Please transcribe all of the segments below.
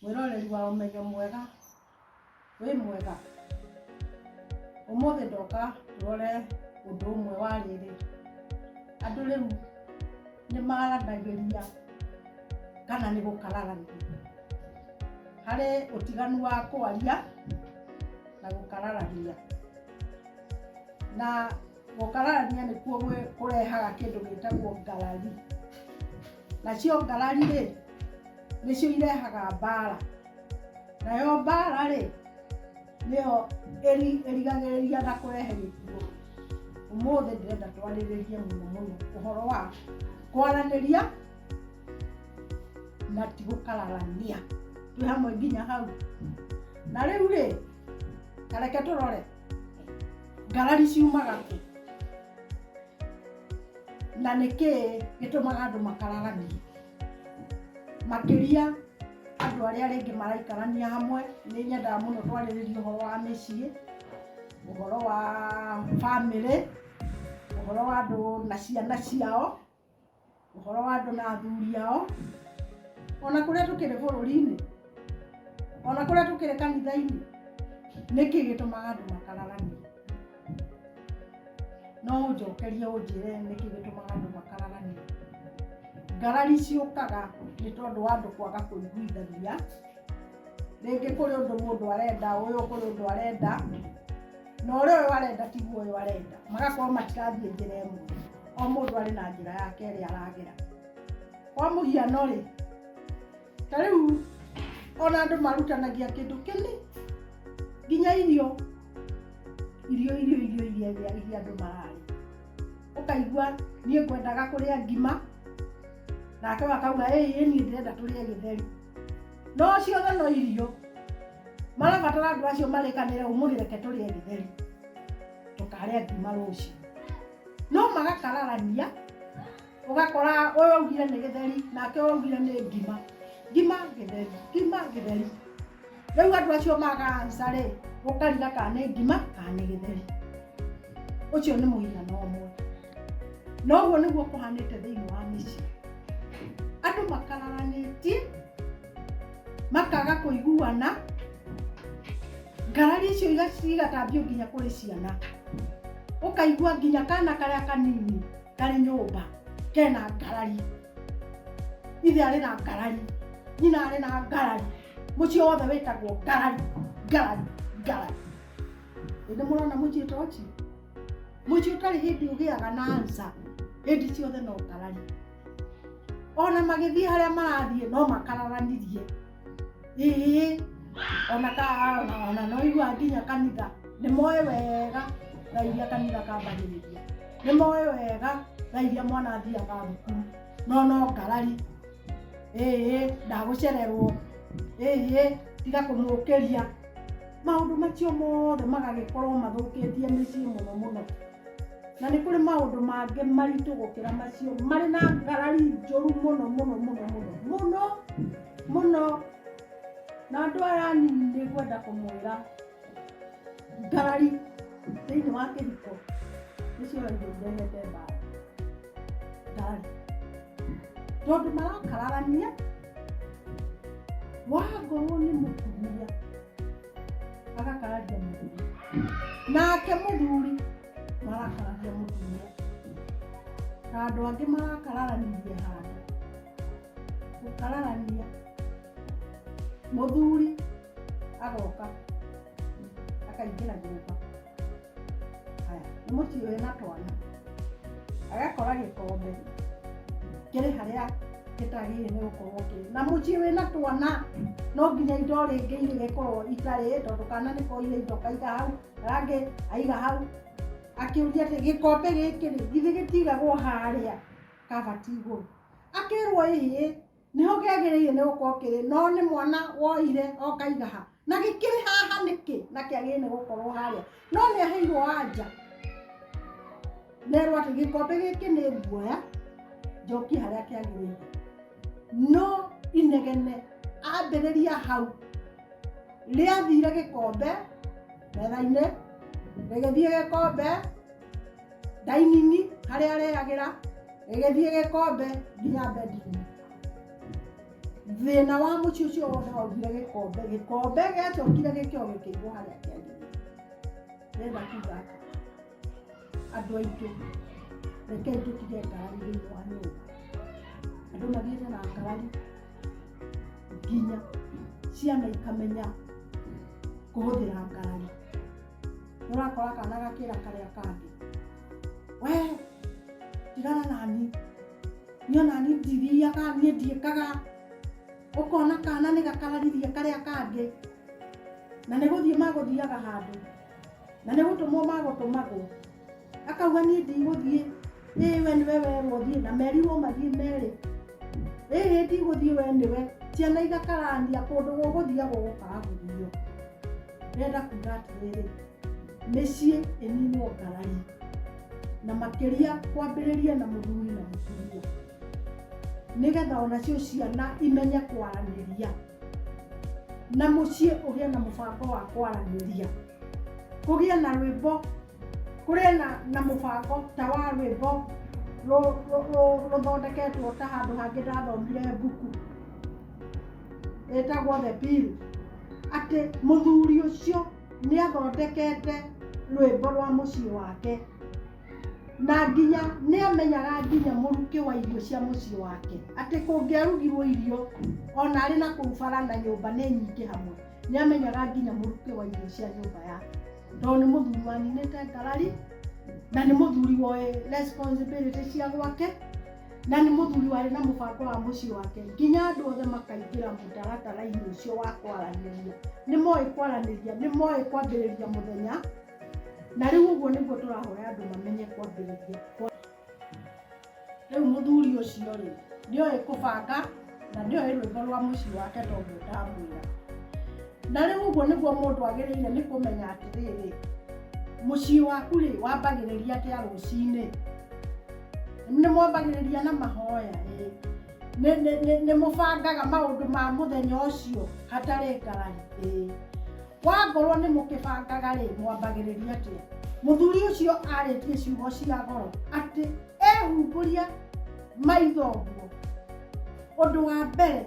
Mwĩroreri wa Ũmenyo Mwega, wĩ mwega? Ũmũthĩ ndoka tũrore ũndũ ũmwe wa rĩrĩ, andũ rĩu nĩ maranagĩria kana nĩ gũkararania. Harĩ ũtiganu wa kwaria na gũkararania. Na Gũkararania nĩkuo kũrehaga kĩndũ gĩtagwo ngarari. Nacio ngarari rĩ, nĩcio irehaga mbara. Nayo mbara rĩ, nĩyo ĩrigagĩrĩria na kũrehe gĩkuũ. Ũmũthĩ ndĩrenda twarĩrĩrie mũno mũno ũhoro wa kwaranĩria na ti gũkararania. Twĩ hamwe nginya hau? Na rĩu rĩ, ta reke tũrore. Ngarari ciumaga kũ? Na nĩkĩ gĩtũmaga andũ makararanie? Makĩria andũ arĩa rĩngĩ maraikarania hamwe, nĩ nyendaga mũno twarĩrĩrie ũhoro wa mĩciĩ, ũhoro wa bamĩrĩ, ũhoro wa andũ na ciana ciao. Ũhoro wa andũ na athuri ao, ona kũrĩa tũkĩrĩ bũrũri-inĩ, ona kũrĩa tũkĩrĩ kanitha-inĩ, nĩkĩ gĩtũmaga andũ makararanie? No ũnjokerie ũnjĩre nĩkĩ gĩtũmaga andũ makararanie? Ngarari ciũkaga nĩ tondũ wa andũ kwaga kũiguithania, rĩngĩ kũrĩ ũndũ mũndũ arenda, ũyũ kũrĩ ũndũ arenda, na ũrĩa ũyũ arenda tiguo ũyũ arenda, magakorwo matirathiĩ njĩra ĩmwe, o mũndũ arĩ na njĩra yake ĩrĩa aragera. Kwa mũhiano rĩ, ta rĩu ona andũ marutanagia kĩndũ kĩnĩ, nginya irio, irio irio irio iria iria andũ mararĩa, ũkaigua niĩ ngwendaga kũrĩa ngima, nake ũyũ akauga ĩĩ niĩ ndĩrenda tũrĩe gĩtheri, no ciothe no irio. Marabatara andũ acio marĩkanĩre ũmũthĩ reke tũrĩe gĩtheri, tũkarĩa ngima rũciũ. No magakararania, ũgakora ũyũ augire nĩ gĩtheri, nake ũyũ augire nĩ ngima. Ngima gĩtheri, ngima gĩtheri. Rĩu andũ acio maga answer rĩ, ũkariga kana nĩ ngima kana nĩ gĩtheri. Ũcio nĩ mũhiano ũmwe. Na ũguo nĩguo kũhanĩte thĩinĩ wa mĩciĩ. Andũ makararanĩtie makaga kũiguana, ngarari icio igatambio nginya kũrĩ ciana. Ũkaigua nginya kana karĩa kanini karĩ nyũmba kena ngarari, ithe arĩ na ngarari, nyina arĩ na ngarari, mũciĩ wothe wĩtagwo ngarari, ngarari, ngarari. Ĩ nĩ mũrona mũciĩ ta ũcio? Mũciĩ ũtarĩ hĩndĩ ũgĩaga na answer, hĩndĩ ciothe no ngarari. Ona magĩthiĩ harĩa marathiĩ no makararanirie. Ĩĩ, ona ka ona no iguaga nginya kanitha nĩ moĩ wega thaa iria kanitha kambagĩrĩria. Nĩ moĩ wega thaa iria mwana athiaga thukuru, no no ngarari. Ĩĩ, ndagũcererwo. Ĩĩ, tiga kũmũkĩria. Maũndũ macio mothe magagĩkorwo mathũkĩtie mĩciĩ mũno mũno. Na nĩ kũrĩ maũndũ mangĩ maritũ gũkĩra macio, marĩ na ngarari njũru mũno mũno mũno mũno mũno mũno. Na andũ aya anini nĩ ngwenda kũmwĩra, ngarari thĩinĩ wa kĩhiko nĩcio indo irehete mbara. Ngarari. Tondũ marakararania, wangorwo nĩ mũtumia agakararia mũthuri, nake mũthuri marakararia mũtumia, na andũ angĩ marakararanirie handũ gũkararania. Mũthuri agoka akaingĩra nyũmba, haya nĩ mũciĩ wĩna twana, agakora gĩkombe kĩrĩ harĩa gĩtagĩrĩire nĩ gũkorwo kĩrĩ. Na mũciĩ wĩna twana no nginya indo rĩngĩ igĩkorwo itarĩ, tondũ kana nĩ koire indo kaiga hau, karangĩ aiga hau, akĩũria atĩ gĩkombe gĩkĩ rĩ, githĩ gĩtigagwo harĩa kabati igũrũ? Akerwo ĩĩ, nĩho kĩagĩrĩire nĩ gũkorwo kĩrĩ, no nĩ mwana woire oka aiga ha, na gĩkĩrĩ haha nĩkĩ na kĩagĩrĩire nĩ gũkorwo harĩa? No nĩ aheirwo anja, nerwo atĩ gĩkombe gĩkĩ nĩ nguoya njokie harĩa kĩagĩrĩire. No inegene ambĩrĩria hau, rĩathire gĩkombe metha-inĩ, rĩgĩthiĩ gĩkombe dining harĩa arĩagĩra, gĩgĩthiĩ gĩkombe nginya bedroom. Thĩna wa mũciĩ ũcio wothe waugire gĩkombe, gĩkombe gĩacokire gĩkĩo gĩkĩigwo harĩa kĩagĩrĩire. Ndĩrenda kuga atĩ andũ aitũ, rekei tũtige ngarari thĩinĩ wa nyũmba. Andũ magĩte na ngarari nginya ciana ikamenya kũhũthĩra ngarari. Nĩũrakora kana gakĩra karĩa kangĩ, we tigana nani, niĩ onani ndithiaga, niĩ ndiĩkaga. Ũkona kana nĩ gakararirie karĩa kangĩ, na nĩ gũthiĩ magũthiaga handũ, na nĩ gũtũmwo magũtũmagwo. Akauga niĩ ndigũthiĩ, ĩĩ we nĩwe werwo ũthiĩ, na merirwo mathiĩ merĩ. Ĩĩ ndigũthiĩ we nĩwe. Ciana igakarania kũndũ gũgũthiagwo gũkaga gũthio. Ndĩrenda kuga atĩrĩrĩ, mĩciĩ ĩninwo ngarari, na makĩria kwambĩrĩria na mũthuri na mũtumia, nĩgetha onacio ciana imenye kwaranĩria, na mũciĩ ũgĩe na mũbango wa kwaranĩria, kũgĩe na rwĩmbo, kũrĩe na mũbango ta wa rwĩmbo rũthondeketwo ta handũ hangĩ ndathomire mbuku ĩtagwo The Pill, atĩ mũthuri ũcio nĩ athondekete rwĩmbo rwa mũciĩ wake, na nginya nĩ amenyaga nginya mũrukĩ wa irio cia mũciĩ wake, atĩ kũngĩarugirwo irio ona arĩ na kũu bara na nyũmba nĩ nyingĩ hamwe, nĩ amenyaga nginya mũrukĩ wa irio cia nyũmba yake, tondũ nĩ mũthuri waninĩte ngarari, na nĩ mũthuri woĩ responsibility cia gwake, na nĩ mũthuri warĩ na mũbango wa mũciĩ wake, nginya andũ othe makaingĩra mũtaratara-inĩ ũcio wa kwaranĩria. Nĩ moĩ kwaranĩria, nĩ moĩ kwambĩrĩria mũthenya, na rĩu ũguo nĩguo tũrahoya andũ mamenye kwambĩrĩria. Rĩu mũthuri ũcio rĩ, nĩ oĩ kũbanga na nĩ oĩ rwĩmbo rwa mũciĩ wake toguo ndamwĩra. Na rĩu ũguo nĩguo mũndũ agĩrĩire nĩ kũmenya atĩrĩrĩ, mũciĩ waku rĩ, wambagĩrĩria atĩa rũcinĩ? Nĩ mwambagĩrĩria na mahoya? Ĩĩ. Nĩ mũbangaga maũndũ ma mũthenya ũcio hatarĩ ngarari? Ĩĩ. Wangorwo nĩ mũkĩbangaga rĩ, mwambagĩrĩria atĩa? Mũthuri ũcio arĩtie ciugo cia goro atĩ ehumbũria maitho ũguo, ũndũ wa mbere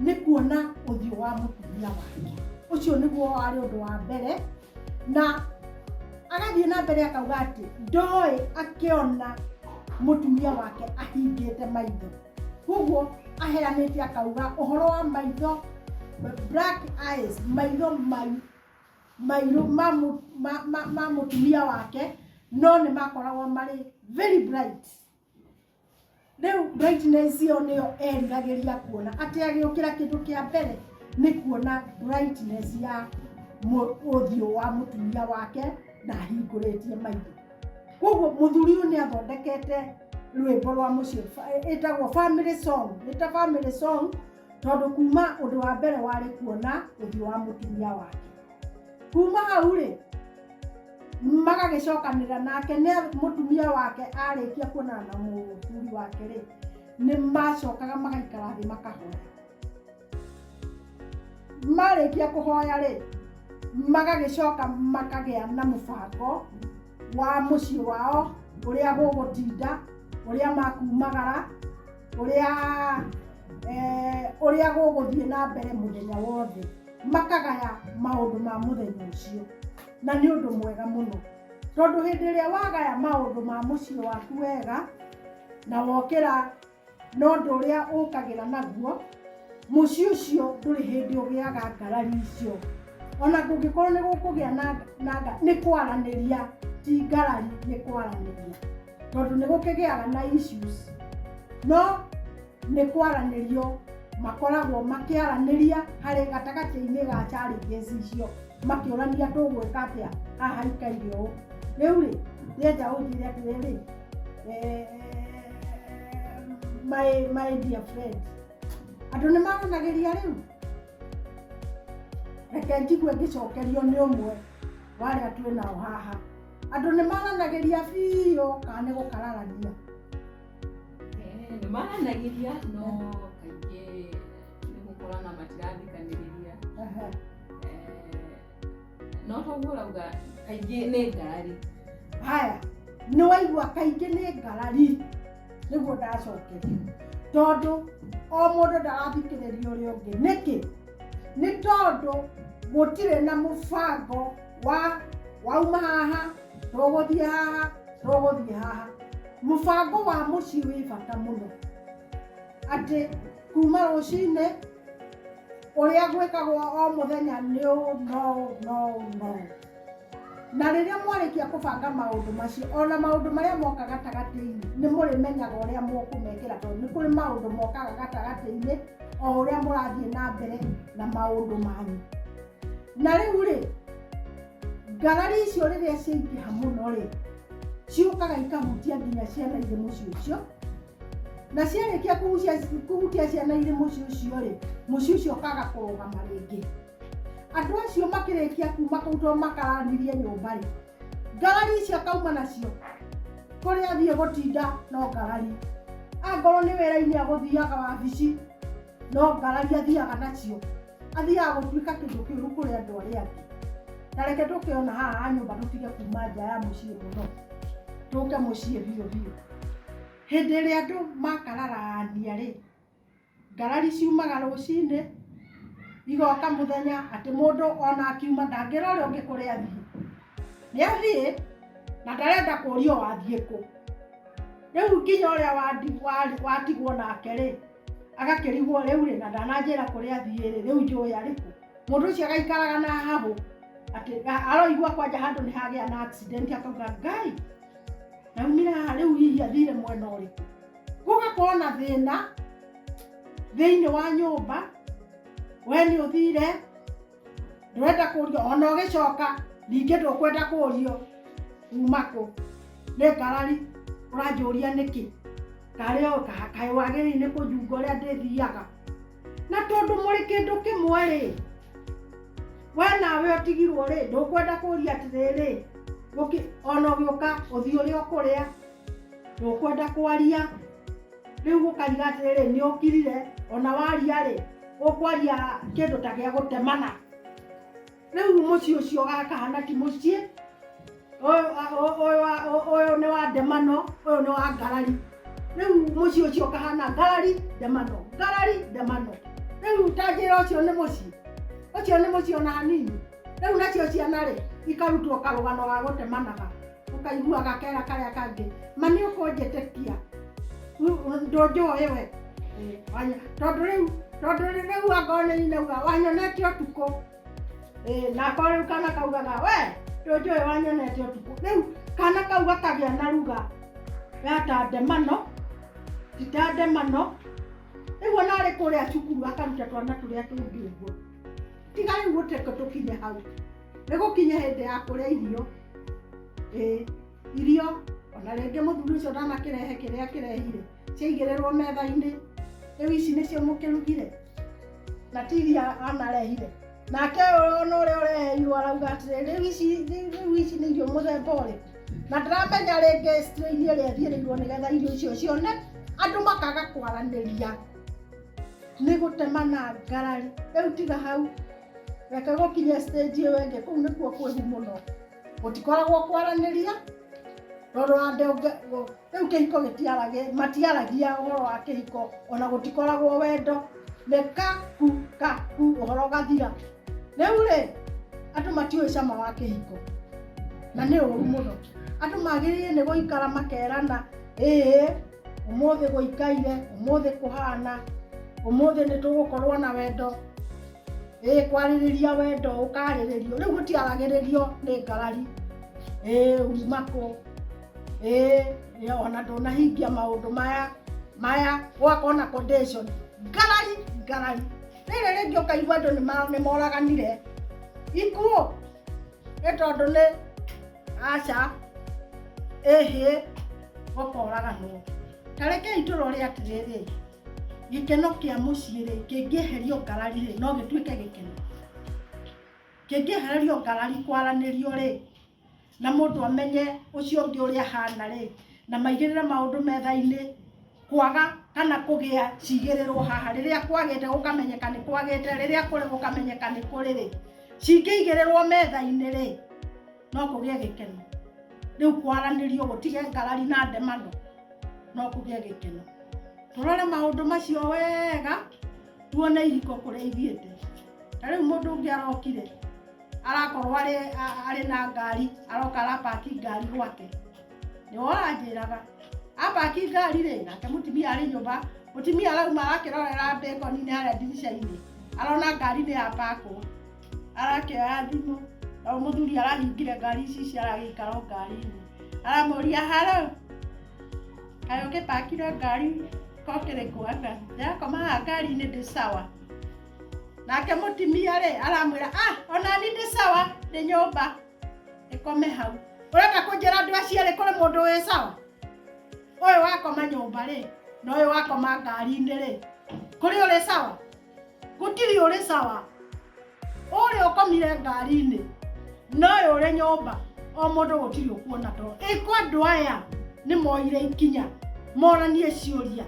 nĩ kuona ũthiũ wa mũtumia wake. Ũcio nĩguo warĩ ũndũ wa mbere, na agathiĩ na mbere akauga atĩ ndoĩ akĩona mũtumia wake ahingĩte maitho. Koguo aheanĩte akauga ũhoro wa maitho, black eyes, maitho mairũ ma mũtumia wake, no nĩ makoragwo marĩ very bright. Rĩu brightness ĩyo nĩyo eriragĩria kuona, atĩ agĩũkĩra kĩndũ kĩa mbere nĩ kuona brightness ya ũthiũ wa mũtumia wake na ahingũrĩtie maitho. Koguo mũthuri ũyũ nĩ athondekete rwĩmbo rwa mũciĩ, ĩtagwo family song, nĩ ta family song, tondũ kuma ũndũ wa mbere warĩ kuona ũthiũ wa mũtumia wake. Kuma hau rĩ, magagĩcokanĩrĩra nake nĩ mũtumia wake arĩkia kuonana na mũthuri wake rĩ, nĩ macokaga magaikara thĩ makahoya. Marĩkia kũhoya rĩ, magagĩcoka makagĩa na mũbango wa mũciĩ wao, ũrĩa gũgũtinda, ũrĩa makumagara, ũrĩa gũgũthiĩ na mbere mũthenya wothe, makagaya maũndũ ma mũthenya ũcio. Na nĩ ũndũ mwega mũno, tondũ hĩndĩ ĩrĩa wagaya maũndũ ma mũciĩ waku wega na wokĩra na ũndũ ũrĩa ũkagĩra naguo, mũciĩ ũcio ndũrĩ hĩndĩ ũgĩaga ngarari icio. Ona kũngĩkorwo nĩ gũkũgĩa na nĩ kwaranĩria, ti ngarari, nĩ kwaranĩria, tondũ nĩ gũkĩgĩaga na issues, no nĩ kwaranĩrio makoragwo makĩaranĩria harĩ gatagatĩ-inĩ ga challenges icio, makĩũrania tũgwĩka atĩa haha haikaire ũũ. Rĩu rĩ, ndĩrenda ũnjĩre atĩrĩrĩ, my dear friend, andũ nĩ maranagĩria rĩu? Reke njigue ngĩcokerio nĩ ũmwe wa arĩa twĩ nao haha. Andũ nĩ maranagĩria biũ kana nĩ gũkararania? Nĩ maranagĩria, no kaingĩ nĩ gũkorana matirathikanĩrĩria. No toguo ũrauga, kaingĩ nĩ ngarari. Haya, nĩ waigua, kaingĩ nĩ ngarari, nĩguo ndacokerio, tondũ O mũndũ ndarathikĩrĩria ũrĩa ũngĩ. Nĩkĩ? Nĩ tondũ gũtirĩ na mũbango wa wauma haha tũgũthiĩ haha tũgũthiĩ haha. Mũbango wa mũciĩ wĩ bata mũno, atĩ kuma rũcinĩ ũrĩa gwĩkagwo o mũthenya nĩ ũũ no ũũ no ũũ no ũũ. Na rĩrĩa mwarĩkia kũbanga maũndũ macio, ona maũndũ marĩa moka gatagatĩ-inĩ nĩ mũrĩmenyaga ũrĩa mũkũmekĩra, tondũ nĩ kũrĩ maũndũ mokaga gatagatĩ-inĩ o ũrĩa mũrathiĩ na mbere na maũndũ manyu. Na rĩu rĩ, ngarari icio rĩrĩa ciaingĩha mũno rĩ, ciũkaga ikahutia nginya ciana irĩ mũciĩ ũcio, na ciarĩkia kũhutia ciana irĩ mũciĩ ũcio rĩ, mũciĩ ũcio ũkaga kũrũgama rĩngĩ. Andũ acio makĩrĩkia kuma kũu tondũ makaranirie nyũmba rĩ, ngarari icio akauma nacio kũrĩa athiĩ gũtinda no ngarari. Angorwo nĩ wĩra-inĩ agũthiaga wabici no ngarari athiaga nacio, athiaga gũtuĩka kĩndũ kĩũru kũrĩ andũ arĩa angĩ. Ta reke tũke ona haha nyũmba tũtige kuma nja ya mũciĩ mũno, tũke mũciĩ biũ biũ. Hĩndĩ ĩrĩa andũ makararania rĩ, ngarari ciumaga rũcinĩ igoka mũthenya, atĩ mũndũ ona akiuma ndangĩra ũrĩa ũngĩ kũrĩa athiĩ. Nĩ athiĩ na ndarenda kũrio wathiĩ kũ. Rĩu nginya ũrĩa watigwo nake rĩ, agakĩrigwo rĩu rĩ, na ndananjĩra kũrĩa athiĩ rĩ, rĩu njũĩ arĩ kũ. Mũndũ ũcio agaikaraga na hahũ atĩ aroigua kwanja handũ nĩ hagĩa na accident, akauga Ngai ndaumire haha, rĩu hihi athire mwena ũrĩkũ. Gũgakorwo na thĩna thĩinĩ wa nyũmba, we nĩ ũthire ndũrenda kũrio, ona ũgĩcoka ningĩ ndũkwenda kũrio uma kũ, nĩ ngarari ũranjũria nĩkĩ, karĩ o kaĩ wagĩrĩire nĩ kũnjunga ũrĩa ndĩthiaga. Na tondũ mũrĩ kĩndũ kĩmwe rĩ, we nawe ũtigirwo rĩ, ndũkwenda kũria atĩrĩrĩ, ona ũgĩũka ũthiĩ ũrĩa ũkũrĩa, ndũkwenda kwaria. Rĩu gũkariga atĩrĩrĩ, nĩ ũkirire, ona waria rĩ, ũkwaria kĩndũ ta gĩa gũtemana. Rĩu mũciĩ ũcio ũgakahana ti mũciĩ, ũyũ nĩ wa ndemano, ũyũ nĩ wa ngarari. Rĩu mũciĩ ũcio ũkahana ngarari ndemano, ngarari ndemano. Rĩu ta njĩra ũcio nĩ mũciĩ, ũcio nĩ mũciĩ ona hanini. Rĩu nacio ciana rĩ, ikarutwo karũgano ga gũtemanaga, ũkaigua gakera karĩa kangĩ, ma nĩ ũkũnjĩtĩkia, ndũnjũĩ we. Tondũ rĩu angorwo nĩ nyina auga wanyonete ũtukũ, nako rĩu kana kaugaga we ndũnjũĩ wanyonete ũtukũ. Rĩu kana kau gakagĩa na ruga ya ta ndemano, ti ta ndemano. Rĩu ona arĩ kũrĩa cukuru akaruta twana tũrĩa tũngĩ ũguo. Tiga rĩu gũteko tũkinye hau, nĩ gũkinye hĩndĩ ya kũrĩa irio. Irio ona rĩngĩ mũthuri ũcio ndanakĩrehe kĩrĩa kĩrehire, ciaigĩrĩrwo metha-inĩ, rĩu ici nĩcio mũkĩrugire na ti iria anarehire. Nake ũyũ ona ũrĩa ũreheirwo arauga atĩrĩ, rĩu ici nĩ irio mũthemba ũrĩkũ? Na ndĩramenya rĩngĩ strain ĩrĩa ĩthiĩrĩirwo nĩgetha irio icio cione, andũ makaga kwaranĩria, nĩ gũtemana ngarari. Rĩu tiga hau, reke gũkinye stage ĩyo ĩngĩ, kũu nĩkuo kwĩhu mũno. Gũtikoragwo kwaranĩria, tondũ rĩu kĩhiko gĩtiaragia, matiaragia ũhoro wa kĩhiko, ona gũtikoragwo wendo, nĩ kaku kaku ũhoro ũgathira. Rĩu rĩ, andũ matiũĩ cama wa kĩhiko, na nĩ ũru mũno. Andũ magĩrĩire nĩ gũikara makerana, ĩĩ ũmũthĩ gũikaire, ũmũthĩ kũhana, ũmũthĩ nĩ tũgũkorwo na wendo, ĩĩ kwarĩrĩria wendo ũkarĩrĩrio. Rĩu gũtiaragĩrĩrio nĩ ngarari, ĩĩ uma kũ, ĩĩ ona ndũnahingia maũndũ maya maya, gũgakorwo na condition, ngarari ngarari. Rĩrĩ rĩngĩ ũkaigua andũ nĩ moraganire ikuũ, nĩ tondũ nĩ aca ĩhĩ gũkoraganwo. Ta rekei tũrore atĩrĩrĩ, gĩkeno kĩa mũciĩ rĩ, kĩngĩeherio ngarari rĩ, no gĩtuĩke gĩkeno. Kĩngĩehererio ngarari kwaranĩrio rĩ, na mũndũ amenye ũcio ũngĩ ũrĩa ahana rĩ, na maigĩrĩre maũndũ metha-inĩ, kwaga kana kũgĩa cigĩrĩrwo haha, rĩrĩa kwagĩte gũkamenyeka nĩ kwagĩte, rĩrĩa kũrĩ gũkamenyeka nĩ kũrĩ rĩ, cingĩigĩrĩrwo metha-inĩ rĩ, no kũgĩe gĩkeno. Rĩu kwaranĩrio gũtige ngarari na ndemano, no kũgĩe gĩkeno. Tũrore maũndũ macio wega, tuone ihiko kũrĩa ithiĩte. Ta rĩu mũndũ ũngĩ arokire, arakorwo arĩ na ngari, aroka arapaki ngari gwake. Nĩwe ũranjĩraga. Apaki ngari rĩ, nake mũtumia arĩ nyũmba, mũtumia arauma arakĩrorera mbĩkoni-inĩ harĩa ndirica-inĩ, arona ngari nĩ yapakwo. Arakĩoya thimũ, na mũthuri arahingire ngari ici ici aragĩikara o ngari-inĩ. Aramũria haro, kaĩ ũgĩpakire ngari kokĩrĩ kũ anga? Ndĩrakoma haha ngari-inĩ ndĩ sawa. Nake mũtumia rĩ, aramwĩra, ah, onani ndĩ sawa, ndĩ nyũmba. Ĩkome hau. Ũrenda kũnjĩra andũ acio erĩ kũrĩ mũndũ wĩ sawa? Ũyũ wakoma nyũmba rĩ, na ũyũ wakoma ngari-inĩ rĩ, kũrĩ ũrĩ sawa? Gũtirĩ ũrĩ sawa. Ũrĩa ũkomire ngari-inĩ na ũyũ ũrĩ nyũmba, o mũndũ gũtirĩ ũkuona toro. Ĩko andũ aya nĩ moire ikinya, moranie ciũria,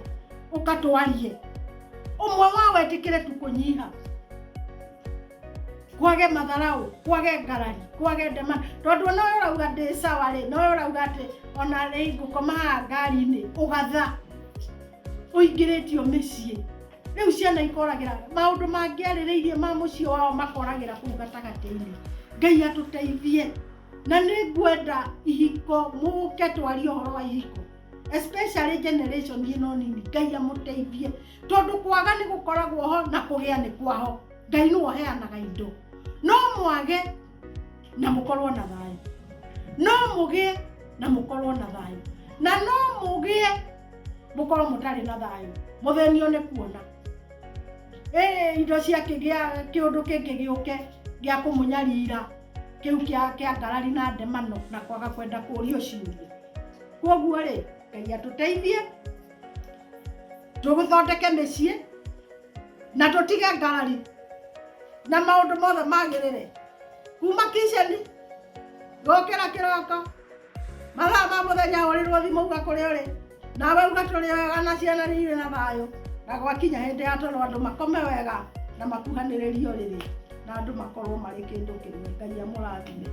ũka twarie. Ũmwe wao etĩkĩre tu kũnyiha. Kwage matharau, kwage ngarari, kwage ndema. Tondũ ona ũyũ ũrauga ndĩ sawa rĩ, na ũyũ ũrauga atĩ ona rĩ ngũkoma haha ngari-inĩ, ũgatha. Ũingĩrĩtio mĩciĩ. Rĩu ciana ikoragĩra maũndũ mangĩarĩrĩirie ma mũciĩ wao makoragĩra kũu gatagatĩ-inĩ. Ngai atũteithie. Na nĩ ngwenda ihiko, mũke twarie ũhoro wa ihiko. Especially generation ĩno nini, Ngai amũteithie. Tondũ kwaga nĩ gũkoragwo ho na kũgĩa nĩ kwaho. Ngai nĩwe ũheanaga indo. No mwage na mũkorwo na thayũ. No mũgĩe na mũkorwo na thayũ. Na no mũgĩe mũkorwo mũtarĩ na thayũ. Mũthĩnio nĩ kuona. Indo ciakĩgĩa kĩũndũ kĩngĩ gĩũke gĩa kũmũnyarira kĩu kĩa ngarari na ndemano na kwaga kwenda kũrio ciũria. Kwoguo rĩ, Ngai atũteithie tũgũthondeke mĩciĩ na tũtige ngarari na maũndũ mothe magĩrĩre. Kuma kiceni gũkĩra kĩroko, mathaa ma mũthenya ũrĩrwo thimũ uga kũrĩa ũrĩ, nawe uga tũrĩ wega na ciana nĩ irĩ na thayũ, na gwakinya hĩndĩ ya toro andũ makome wega na makuhanĩrĩrie ũrĩrĩ na andũ makorwo marĩ kĩndũ kĩmwe. Ngai amũrathime.